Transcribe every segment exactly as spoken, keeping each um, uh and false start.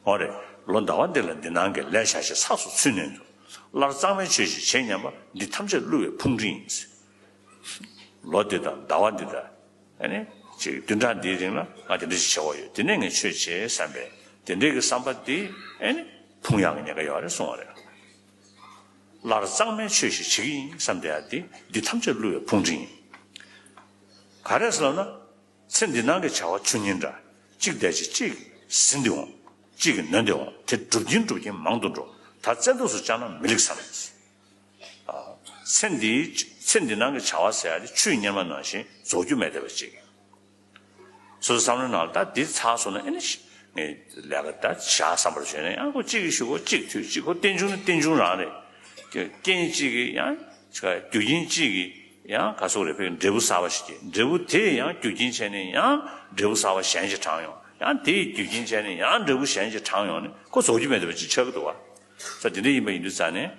འོ་རེད། ལོ་ཟླ་བ་འདི་ལ་འདི་སྣང་གི་ལས་བྱ་ཞེས་ཚགས་སུ་ཚུད་ནས་འདུག་སླར་གཙང་མའི་ཆོས་ཤིག་བྱེད་སྙམ་པ་འདི་ཐམས་ཅད་བསླུ་བའི་ཕུང་འདྲེ་ཡིན། ལོ་འདི་དང་ཟླ་བ་འདི་དང་། ཨ་ནི་ཅིག་བདུན་ཕྲག་འདིའི་རིང་ལ་ང་དེ་འདྲ་ཞིག་བྱེད་དགོས་ཡོད། དེ་ནས་ངས་ཆོས་བྱེད་བསམ་པའི་དེ་འདྲའི་གི་བསམ་པ་འདི་ཨ་ནི་ཕུང་ཡག་གི་ཉེན་ཁ་ཡོད་རེད་གསུང་བ་རེད། སླར་གཙང་མའི་ཆོས་ཤིག་བྱེད་ཀྱི་ཡིན་བསམ་བསྡད་ཡ་འདི་འདི་ཐམས་ཅད་བསླུ་བའི་ཕུང་འདྲེ་ཡིན། ག་རེ་ཟེར་ལབ་ན། ཚེ་འདི་སྣང་གི་བྱ་བ་ཆུ་གཉིས་འདྲ། གཅིག་བསྡད་ཅིང་གཅིག་ཟིན་ཏེ་འོང་། གཅིག་གིས་ནོན་ཏེ་འོང་། དེ་འགྲུབ་ཀྱིན་འགྲུབ་ཀྱིན་མང་དུ་འགྲོ། ད་བཙན་ཐབས་སུ་བཅངས་ན་མི་ལེགས་སམ། ཚེ་འདིའི་ཚེ་འདི་སྣང་གི་བྱ་བ་ཟེར་ཡ་དེ་ཆུའི་གཉེར་མ་ནང་བཞིན་རྫོགས་རྒྱུ་མེད་བསྡད་པ་ཅིག་སོ་སོའི་བསམ་བློའི་ནང་ལ་ད་འདི་ཚར་སོང་ན་ཨེ་ནི་ངས་ལས་ཀ་ད་བཞག་བསམ་པར་བྱས་ན་ཡང་ཁོ་གཅིག་གིས་ཞུ་ཁོ་གཅིག་མཐུད་གཅིག་ཁོ་རྟེན་འབྱུང་ནི་རྟེན་འབྱུང་རང་རེད། རྐྱེན་གཅིག་གིས་ཡང་རྒྱུ་རྐྱེན་གཅིག་གིས་ཡང་ག་སོག་རེ་ཕེ་འབྲས་བུ་གསར་པ་ཞིག་སྐྱེས། འབྲས་བུ་དེས་ཡང་རྒྱུ་རྐྱེན་བྱས་ནས་ཡང་འབྲས་བུ་གསར་པ་གཞན་ཞིག་དྲངས་ཡོང་། ཡང་དེ་ཡི་རྒྱུ་རྐྱེན་བྱས་ནས་ཡང་འབྲས་བུ་གཞན་ཞིག་དྲངས་ཡོང་ནས་ཁོ་རྫོགས་རྒྱུ་མེད་བསྡད་པ་ཅིག་ཆགས་ཀྱི་འདུག་བ། ས་དེ་འདྲ་ཡིན་པ་ཡིན་དུས་ཙང་ནས།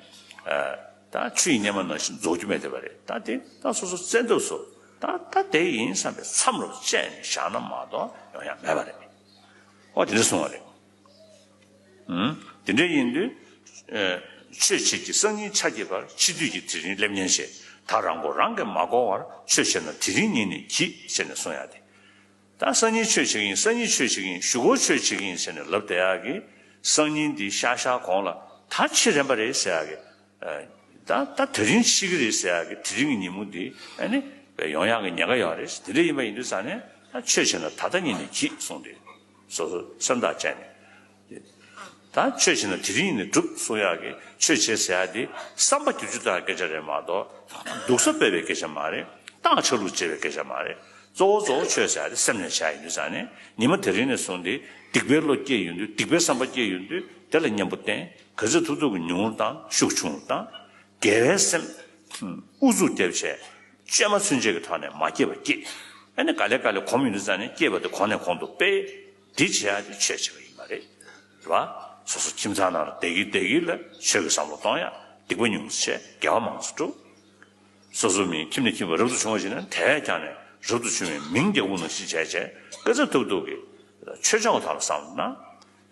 ད་ཆུ་ཡི་གཉེར་མ་ནང་བཞིན་རྫོགས་རྒྱུ་མེད་བསྡད་པ་རེད། ད་དེ་ད་སོ་སོ་བཙན་ཐབས་སུ་ད་ད་དེ་ཡིན་བསམ་པའི་མཚམས་རུ་བཅད་ནས་བཞག་ན་མ་གཏོགས་ཡོང་ཡ་མེད་པ་རེད། ཨོ་དེ་འདྲ་གསུང་བ་རེད། ཨུམ། དེ་འདྲ་ཡིན་དུས། ཆོས་བྱེད་ཀྱི་སང་ཉིན་ཆ་སྐྱེས་པར། འཆི་དུས་ཀྱི་དེ་རིང་སླེབས་ཉེན་ཆེ། ད་རང་མགོ་རང་གིས་མ་བསྐོར་བར། ཆོས་བྱེད་ན་དེ་རིང་ཉིད་ནས་གྱིས་ཟེར་ནས་གསུང་ཡ་དེ། ད་སང་ཉིན་ཆོས་བྱེད་ཀྱི་ཡིན། སང་ཉིན་ཆོས་བྱེད་ཀྱི་ཡིན། གཞུག་གུ་ཆོས་བྱེད་ཀྱི་ཡིན་ཟེར་ནས་ལབ་བསྡད་ཡག་གི། སང་ཉིན་འདི་ཤར་ཤར་གོང་ལ་ད་འཆི་རན་པ་རེད་ཟེར་ཡག་གི། ད་ད་དེ་རིང་འཆི་གི་རེད་ཟེར་ཡག་གི་དེ་རིང་གི་ཉིན་མོ་འདི་ཨ་ནི་ཡོང་ཡག་གི་ཉེན་ཁ་ཡོད་རེད། དེ་འདྲ་ཡིན་པ་ཡིན་དུས་ཙང་ནས་ད་ཆོས་བྱེད་ན་ད་ལྟ་ཉིད་ནས་གྱིས་གསུངས་ཏེ། སོ་སོ་སེམས་ཐག་བཅད་ནས། ད་ཆོས་བྱེད་ན་དེ་རིང་ནས་སྒྲུབ་གསུང་ཡག་གི་ཆོས་བྱེད་ཟེར་ཡག་དེ་བསམ་པ་བསྒྱུར་རྒྱུ་དག་སྐད་ཆ་རེད་མ་གཏོགས། སྡུག་ས་སྤེལ་བའི་སྐད་ཆ་མ་རེད། བཏང་ཆ་ལུགས་བྱེད་པའི་སྐད་ཆ་མ་རེད། གཙོ་བོ་གཙོ་བོ་ཆོས་ཟེར་ཡག་དེ་སེམས་ནས་བྱ་ཡིན་དུས་ཙང་ནས་ཉི་མ་དེ་རིང་ནས་བཟུང་སྟེ་སྡིག་པའི་བློ་སྐྱེས་ཡོང་དུས། སྡིག་པའི་བསམ་པ་སྐྱེས་ཡོང་དུས་དེ་ལ་གཉེན་པོ་བསྟེན། ག་ཚོད་ཐུབ་ཐུབ་ཀྱི་ཉུང་རུ་བཏང་། ཤུགས་ཆུང་རུ་བཏང་། དགེ་བའི་སེམས་ཨུ་ཚུགས་རྒྱབ་བྱས་བཅོས་མ་ཚུན་ཆད་ཀྱི་ཐོག་ནས་མ་སྐྱེས་པ་སྐྱེས། ཨ་ནི་ག་ལེ་ག་ལེ་གོམས་ཡོང་དུས་ཙང་ནས་སྐྱེས་པ་དེ་གོང་ནས་གོང་དུ་སྤེལ། འདི་བྱེད་ཡག་དེ་ཆོས་བྱེད་པ་ཡིན་པ་རེད། རེད་བ། སོ་སོ་ཁྱིམ་ཚང་ནང་ལ་བསྡད་ཀྱི་བསྡད་ཀྱི་ལ་ཆོས་ཀྱི་བསམ་བློ་གཏོང་ཡག་སྡིག་པ་ཉུང་ཙམ་བྱས། དགེ་བ་མང་ཙམ་སྒྲུབ། སོ་སོ་མི་ཁྱིམ་ནས་ཁྱིམ་པ་རབ་ཏུ་བྱུང་བ་ཞིག་ན་དེ་ཀྱང་ནས་རབ་ཏུ་བྱུང་བའི་མིང་རྒྱག་དགོས་ནང་བཞིན་བྱས་བྱས། སྐད་ཆ་ཐུབ་ཐུབ་ཀྱིས་ཆོས་ཕྱོགས་ཐོག་ལ་བསམ་བློ་གནང་།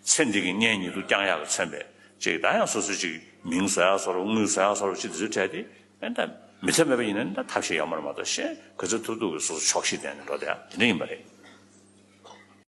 ཚེ་འདི་གི་གཉེན་ཉེ་དུ་བསྐྱང་ཡག་གི་མཚོན་པའི་ཅིག་ད་ཡང་སོ་སོ་ཅིག་མིང་བཟོ་ཡག་བཟོ་རོགས། དངུལ་བཟོ་ཡག་བཟོ་རོགས། ཅིག་དེ་ཚོའི་གྲས་དེ་ཨེ་ད་མི་ཚེ་མེད་པ་ཡིན་ན་ད་ཐབས་ཤེས་ཡོད་མ་རེད་མ་གཏོགས། གཞན་ག་ཚོད་ཐུབ་ཐུབ་ཀྱིས་སོ་སོ་ཆོག་ཤེས་བསྟན་ནས་འགྲོ་བསྡད་ཡག་དེ་འདྲ་ཡིན་པ་རེད།